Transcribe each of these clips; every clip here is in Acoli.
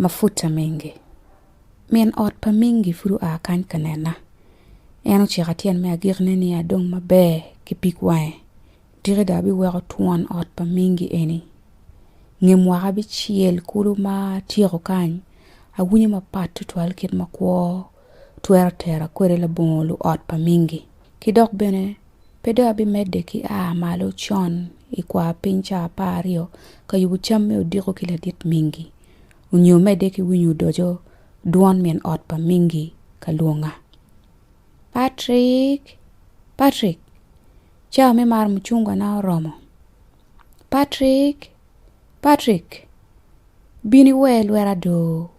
Mafuta mingi. Min ot pa mingi pud oa kany ka nena. En ocika tyen me agikine ni adong maber ki pig wange. Tiki dong abiweko twon ot pa mingi eni. Nge mwaka abicel kulu ma atyeko kany, awinyo mapat tutwal kit ma kwo twero tera kwede labongo luot pa mingi. Ki dok bene pe dong abimedde ki a malo con i kwar piny ca 12 ka yubo cam me odiko ki ladit mingi, onyo medde ki winyo odoco dwon min ot pa mingi ka lwonga. Patrick! Patrick! Cawa me maro mucungwana oromo. Patrick! Patrick! Bin iwer lweta do.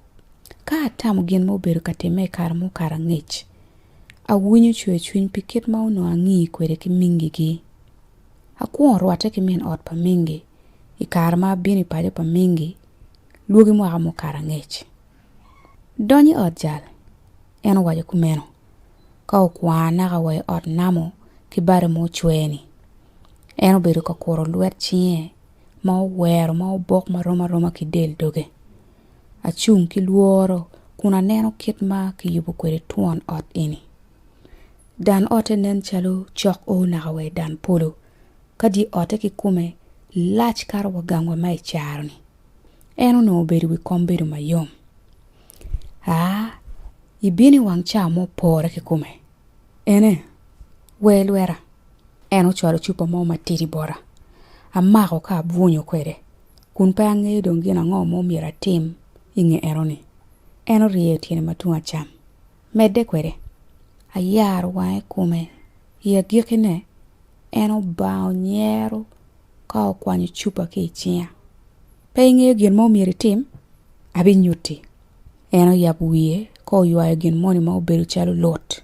Ka atamo gin ma obedo ka timme i kare mukato angec, awinyo cwercwiny pi kit ma onongo angi kwede ki mingigi. Akwongo rwatte ki min ot pa mingi i kare ma abino i paco pa mingi lwogi mwaka mukato angec. Dony i ot jal, en owaco kumeno, ka okwanga naka wa i ot namo ki bade ma ocwer-ni. En obedo ka kuro lwet cinge ma owero ma obok ma rom aroma ki del doge. Acung ki lworo kun aneno kit ma kiyubo kwede twon ot eni. Dan otte nen calo cok o naka wa i dan polo, ka dye otte kikome lac kato wa gangwa ma i caro-ni. En onongo obedo i wi kom bedo mayom. Aa, ibino i wang cawa ma opore kikome. Ene, wer lweta. En ocwalo cupa mo matidi bota. Amako ka abwunyo kwede, kun pe angeyo dong gin ango ma omyero atim i nge enoni. En oryeyo tyene ma tung acam. Medde kwede. Ayaro wange i kome. I agikkine, en obango nyero ka okwanyo cupa ki i cinga. Pe ingeyo gin ma omyero itim? Abinyutti. En oyabo wiye ka oywayo gin moni ma obedo calo lut.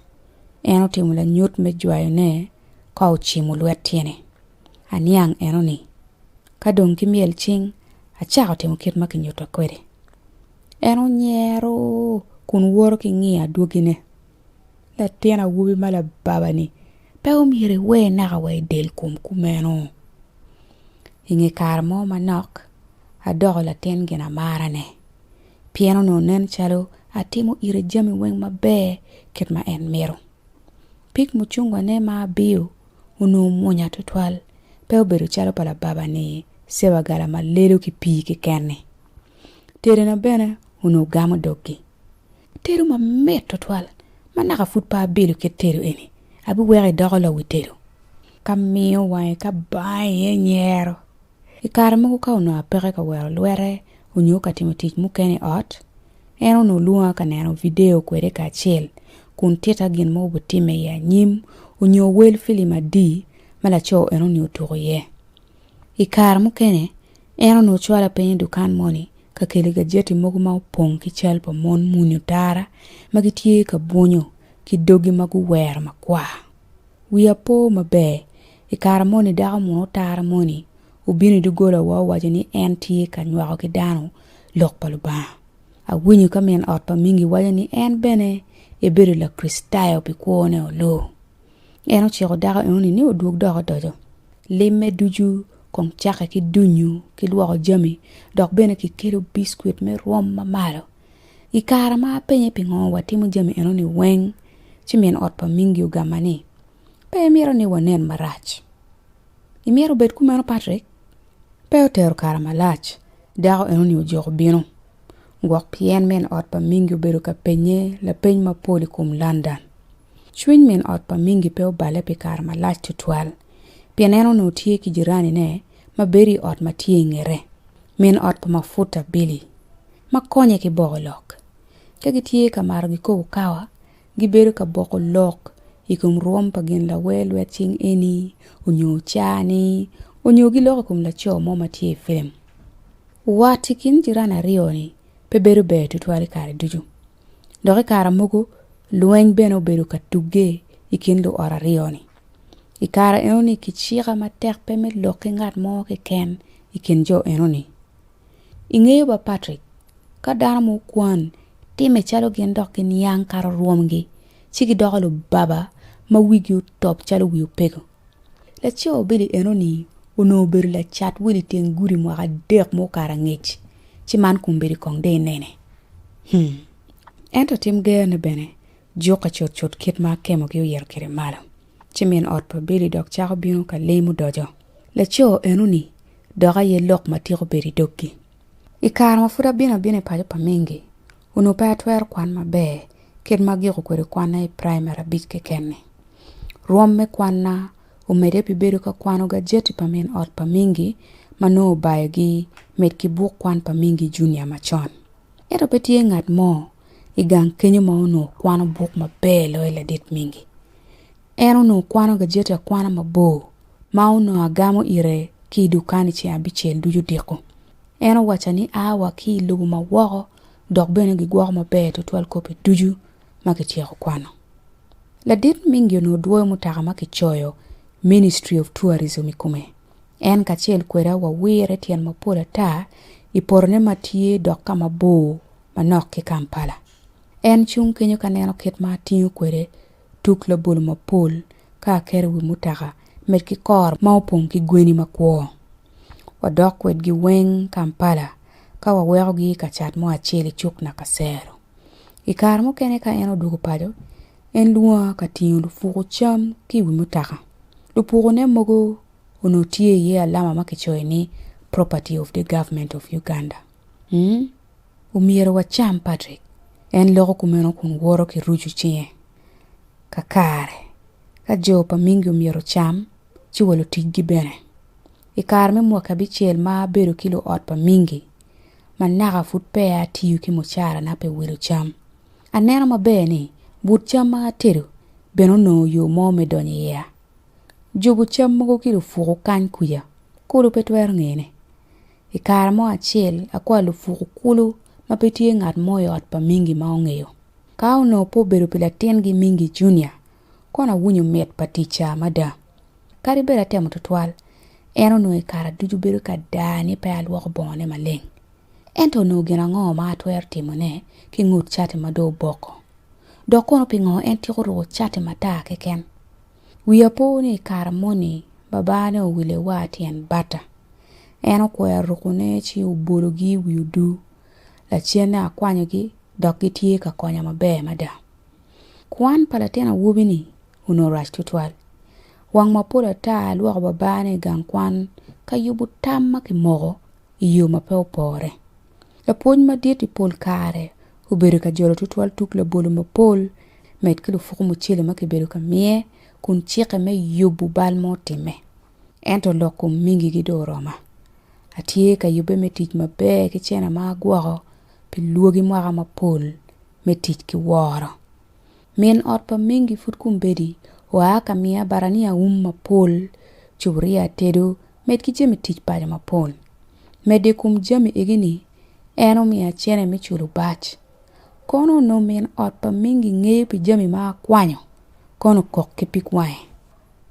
En otimo lanyut me jwayone ka ocimo lwet tyene. Aniang enoni. Ka dong ki myel cing, acako timo kit ma kinyuta kwede. En onyero kun woto ki ngiyo adwogine. Latin awobi ma lababa-ni pe omyero iwer naka wa i del kom kumeno. I nge kare mo manok, adoko latin ginamarane pien onongo nen calo atimo ite jami weng maber kit ma en mito. Pig mucungwane ma abiyo onongo mwonya tutwal, pe obedo calo pa lababa-ni Sebagala ma lelo ki pii keken-ni. Tedona bene onongo gamo doggi. Tedo mamit twatwal ma naka pud pe abilo kit tedo eni, abiweko idoko lawi tedo. Ka miyo wange ka bange iye nyero. I kare mogo ka onongo apeke ka wero lwete onyo ka timo tic mukene i ot, en onongo lwonga ka neno vidio kwede kacel kun tita gin ma obitimme i anyim onyo wel filim adi ma laco enoni otuko iye. I kare mukene, en onongo cwala piny i dukan moni ka kelo gajeti mogo ma opong ki cal pa mon muni otara ma gitye ka bwonyo ki dogi ma guwero makwar. Wiya po maber, i kare moni dako munu otara moni obino i doggolawa owaco ni en tye ka nywako ki dano lok pa Lubanga. Awinyo ka min ot pa mingi waco ni en bene ebedo Lakricitayo pi kwone olu. En ociko dako enoni ni odwog dok odoco. Limme ducu kong cakke ki dunyu ki lwoko jami dok bene kikelo biskwit me rwom ma malo. I kare ma apenye pingo watimo jami enoni weng, ci min ot pa mingi ogama ni, Pe imito ni wanen marac. Imito obed kumeno Patrick? Pe otero kare malac, dako enoni ojuko bino. Gwok pien min ot pa mingi obedo ka penye lapeny mapol i kom London. Cwiny min ot pa mingi pe oballe pi kare malac tutwal, pien en onongo tye ki jiranine ma bedo i ot ma tye i ngete, min ot pa Mafuta Billy, ma konye ki boko lok. Ka gitye ka mato gikobo kawa, gibedo ka boko lok i kom rwom pa gin lawer lwet cing eni onyo ca-ni onyo giloko i kom laco mo ma tye i filim. Wat i kin jirani aryo-ni pe bedo ber tutwal i kare ducu. Dok i kare mogo, lweny bene obedo ka tugge i kin luot aryo-ni. I kare enoni kicika matek pe me lok ki ngat mo keken i kin jo enoni. Ingeyo ba Patrick, ka dano ma okwan timme calo gin dok giniang kato rwomgi, ci gidoko lubaba ma wigi otop calo wi opego. Laco Billy enoni onongo obedo lacat wil i teng gudi mwaka adek mukato angec, ci man kombeddi kong dong inene. Hmm. Ento tim gerone bene jukke cutcut kit ma akemogi oyito kwede malo. Ci min ot pa Billy dok cako bino ka limo odoco. Laco enoni dok aye lok ma tiko bedo i doggi. I kare ma pud abino abina i paco pa mingi, onongo pe atwero kwan maber kit ma agiko kwede kwanna i praimari abic keken-ni. Rwom me kwanna omedde pi bedo ka kwano gajeti pa min ot pa mingi ma nongo obayogi med ki buk kwan pa mingi junia macon. Ento pe tye ngat mo i gang kenyo ma onongo kwano buk maber loyo ladit mingi. En onongo kwano gajeti akwana mabor ma onongo agamo ire ki i dukan i ceng abicel ducu odiko. En owacca ni a wa ki i lobo ma woko dok bene gigwoko maber tutwal kopi ducu ma kityeko kwano. Ladit mingi onongo dwoyo mutoka ma kicoyo Ministry of Tourism i kome. En kacel kweda wawire tyen mapol ata i potone ma tye dok ka mabor manok ki Kampala. En cung kenyo ka neno kit ma atingo kwede tuk labolo mapol ka aketo i wi mutoka med ki kor ma opong ki gweni makwo. Wadok kwedgi weng Kampala ka wawekogi i ka cat mo acel i cuk Nakasero. I kare mukene ka en odwogo paco, en lwonga ka tingo lupuko cam ki i wi mutoka. Lupukone mogo onongo tye iye alama ma kicoyo ni Property of the Government of Uganda. Hmm? Omyero wacam, Patrick, en loko kumeno kun woto ki ruco cinge. Kakare, ka jo pa mingi omyero ocam, ci wa luticgi bene. I kare me mwaki abicel ma abedo ki luot pa mingi, ma naka pud peya atiyo ki mucarana pi wilo cam, aneno maber ni but cam ma atedo bene onongo yo mo me donyo i iya. Jubo cam mogo ki lupuku kany kuca kulu pe twero ngene. I kare mo acel akwalo lupuku kulu ma pe tye ngat mo i ot pa mingi ma ongeyo. Ka onongo pe obedo pi latingi mingi Junior, kono awinyo mit pa tic-ca mada. Kadi bed atemo tutwal, en onongo i kare ducu bedo ka daa ni pe alwoko bongone maleng. Ento onongo gin ango ma atwero timone ki ngut cati ma dong oboko? Dok kono pingo en tiko ruko cati matar keken? Wiya po ni i kare moni babane owile wa tyen bata. En okwero rukone ci obologi i wi odur. Lacenne akwanyogi dok gitye ka konya maber mada. Kwan pa latin awobi-ni onongo rac tutwal. Wang mapol ata alwoko babane i gang kwan ka yubo tam ma kimoko i yo ma pe opore. Lapwony madit i pol kare obedo ka jolo tutwal tuk labolo mapol med ki lupuku mucele ma kibedo ka miye kun cikke me yubo bal ma otimme. Ento lok kom mingigi dong oroma. Atye ka yubbe me tic maber ki cene ma agwoko pi lwogi mwaka mapol me tic ki woro. Min ot pa mingi pud kombeddi oa ka miya barania um mapol, cuburia tedo, med ki jami tic paco mapol. Medo i kom jami egi-ni, en omiya cene me culo bac. Kono onongo min ot pa mingi ngeyo pi jami ma akwanyo, kono okok ki pig wange.